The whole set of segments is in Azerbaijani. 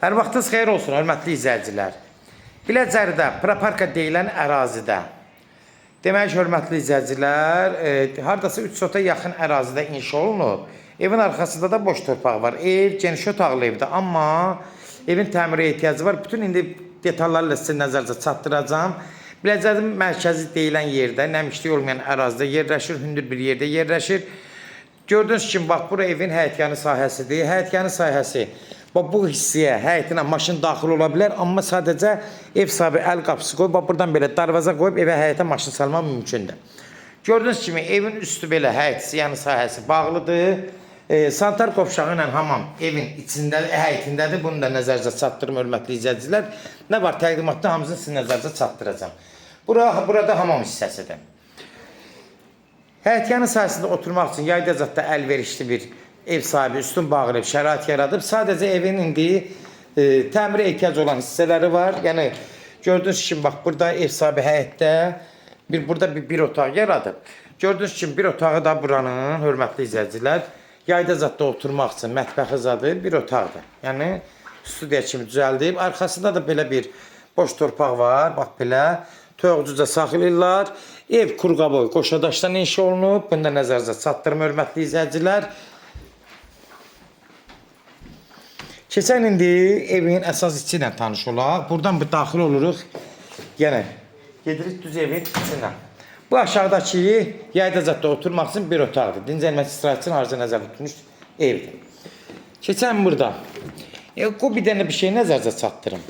Hər vaxtınız xeyir olsun, hörmətli izləyicilər. Biləcəridə, Proparka deyilən ərazidə. Demək, hörmətli izləyicilər, hardasa 3 sota yaxın ərazidə inşa olunub. Evin arxasında da boş torpaq var. Ev geniş otaqlı evdir, amma evin təmirə ehtiyacı var. Bütün indi detallarla sizin nəzərinizə çatdıracağam. Biləcərin mərkəzi deyilən yerdə, nəmişlik olmayan ərazidə yerləşir, hündür bir yerdə yerləşir. Gördüyünüz kimi bax bura evin həyətyanı sahəsidir. Həyətyanı sahəsi bax bu hissəyə, həyətinə maşın daxil ola bilər, amma sadəcə ev sahibi əl qapısı qoyub, bax buradan belə darvaza qoyub evə həyətə maşın salmaq mümkündür. Gördüyünüz kimi evin üstü belə həyət yanı sahəsi bağlıdır. Sanitar qovşağı ilə hamam evin içində, həyətindədir. Bunu da nəzərinizə çatdırım hörmətli izləyicilər. Nə var təqdimatda hamısını sizin nəzərinizə çatdıracağam. Burada hamam hissəsidir. Həyətyanı sahəsində oturmaq üçün yayda zətdə əlverişli bir ev sahibi üstün bağlayıb şərait yaradıb. Sadəcə evin indi təmirə ehtiyac olan hissələri var. Yəni gördüyünüz kimi bax burada ev sahibi həyətdə bir burada bir otaq yaradıb. Gördüyünüz kimi bir otağı da buranın, hörmətli izləyicilər, yayda zətdə oturmaq üçün mətbəxi zadı bir otaqdır. Yəni studiya kimi düzəldib. Arxasında da belə bir boş torpaq var. Bax belə toyuqcuca saxlayırlar. Ev kurqaboy qoşa daşdan inşa olunub. Bunu da nəzərinizə çatdırım hörmətli izləyicilər. Keçən indi evin əsas içi ilə tanış olaq. Buradan bir daxil oluruq. Yəni gedirik düz evin içinə. Bu aşağıdakı yayda zətdə oturmaq üçün bir otaqdır. Dincəlmək, istirahət üçün ayrıca nəzərdə tutulmuş evdir. Keçən burada. Qoy bir dənə bir şey nəzərinizə çatdırım.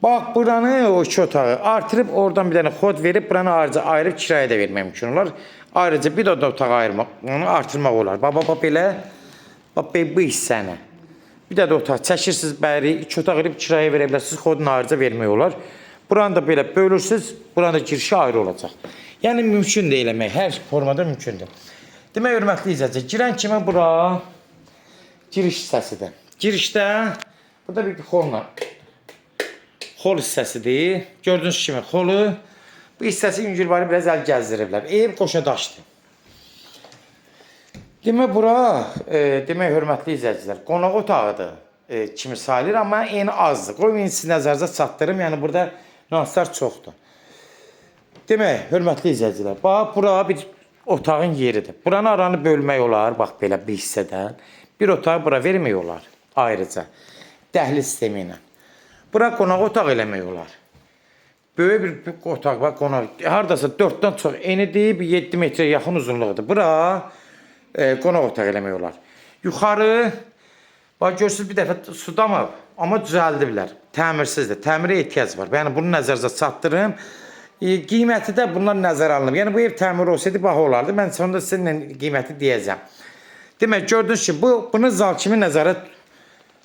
Bax buranı o iki otağı artırıb oradan bir dənə xod verib buranı ayrıca ayırıb kirayə də vermək mümkün olar. Ayrıca bir də otağı ayırmaq, onu artırmaq olar. Bax bax bax belə, bax bu hissəni. Bir də otaq çəkirsiniz bəri, iki otaq edib kirayə verə bilərsiniz, xodunu ayrıca vermək olar. Buranı da belə bölürsünüz, buranın da girişi ayrı olacaq. Yəni mümkündür eləmək, hər formada mümkündür. Demək, hörmətli izləyicilər, girən kimi bura giriş hissəsidir. Girişdə burada bir xolla xol hissəsidir. Gördüyünüz kimi xolu bu hissəsi yüngülvari biraz əl gəzdiriblər. Ev qoşa daşdır. Demək bura, demək hörmətli izləyicilər, qonaq otağıdır kimi sayılır, amma eni azdır. Qoyun indi sizin nəzərinizə çatdırım. Yəni burada nüanslar çoxdur. Demək, hörmətli izləyicilər, bax bura bir otağın yeridir. Buranı aranı bölmək olar, bax belə bir hissədən. Bir otağı bura vermək olar ayrıca. Dəhliz sistemi ilə. Bura qonaq otağı eləmək olar. Böyük bir otaq var, qonaq. Hardasa 4-dən çox enidir, bir 7 metrə yaxın uzunluğudur. Bura qonaq otağı eləmək olar. Yuxarı, bax görürsünüz bir dəfə su damıb, amma düzəldiblər. Təmirsizdir. Təmirə ehtiyac var. Yəni bunu nəzərinizə çatdırım. Qiyməti də bunlar nəzərə alınıb. Yəni bu ev təmir olsaydı baha olardı. Mən sonda sizinlə qiyməti deyəcəm. Demək gördünüz ki, bunu zal kimi nəzərə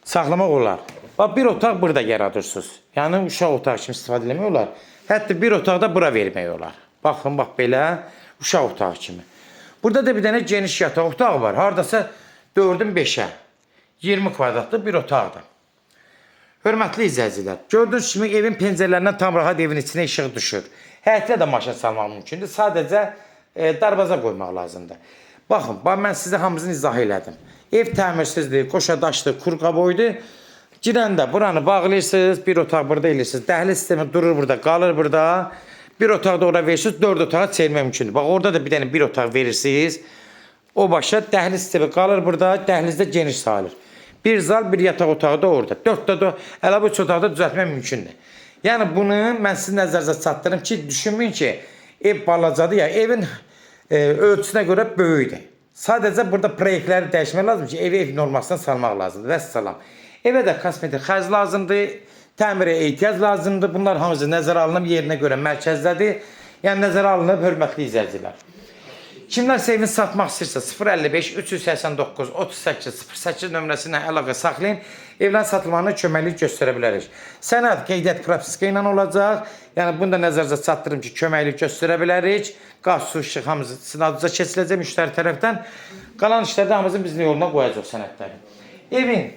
saxlamaq olar. Bax bir otaq burada yaradırsınız. Yəni uşaq otağı kimi istifadə eləmək olar. Hətta bir otaq da bura vermək olar. Baxın, bax belə uşaq otağı kimi. Burada da bir dənə geniş yataq otağı var. Hardasa 4-ün 5-ə 20 kvadratlıq bir otaqdır. Hörmətli izləyicilər, gördüyünüz kimi evin pəncərələrindən tam rahat evin içinə işıq düşür. Həyətdə də maşın salmaq mümkündür. Sadəcə darvaza qoymaq lazımdır. Baxın, bax mən sizə hamısını izah elədim. Ev təmirsizdir, qoşa daşdır, kurqaboydur. Girəndə buranı bağlayırsınız, bir otaq burada eləyirsiniz. Dəhliz sistemi durur burada, qalır burada. Bir otaq da ora verirsiniz, 4 otağa çevirmək mümkündür. Bax orada da bir dənə bir otaq verirsiniz. O başa dəhliz sistemi qalır burada, dəhlizdə geniş sayılır. Bir zal, bir yataq otağı da orada. 4 də əlavə 3 otağı da düzəltmək mümkündür. Yəni bunu mən sizin nəzərinizə çatdırım ki, düşünməyin ki, ev balacadır ya, evin ölçüsünə görə böyükdür. Sadəcə burada proyektləri dəyişmək lazım ki, evi ev normasına salmaq lazımdır. Vəssalam. Evə də kosmetik xərc lazımdır, təmirə ehtiyac lazımdır. Bunlar hamısı nəzərə alınıb yerinə görə mərkəzdədir. Yəni nəzərə alınıb hörmətli izləyicilər. Kimlərsə evini satmaq istəyirsə 055 389 38 08 nömrəsi ilə əlaqə saxlayın. Evlərin satılmağına köməklik göstərə bilərik. Sənəd, qeydiyyat, propiska ilə olacaq. Yəni bunu da nəzərinizə çatdırım ki, köməklik göstərə bilərik. Qaz, su, işıq hamısı sizin adınıza keçiləcək müştəri tərəfdən. Qalan işlərdə hamısını bizim yoluna qoyacaq sənədləri. Evin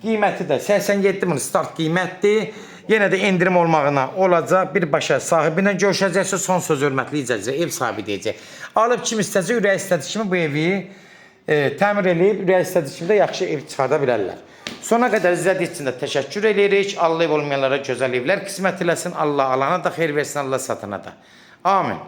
qiyməti də 87 min start qiymətdir. Yenə də endirim olmağına olacaq. Birbaşa sahibi ilə görüşəcəksiniz. Son söz hörmətli izləyicilər, ev sahibi deyəcək. Alıb kim istəsə, ürək istədiyi kimi bu evi Təmir eləyib ürək istədiyi kimi də yaxşı ev çıxarda bilərlər. Sona qədər izlədiyiniz üçün də təşəkkür eləyirik. Allah ev olmayanlara gözəl evlər qismət eləsin. Allah alana da xeyir versin, Allah satana da. Amin.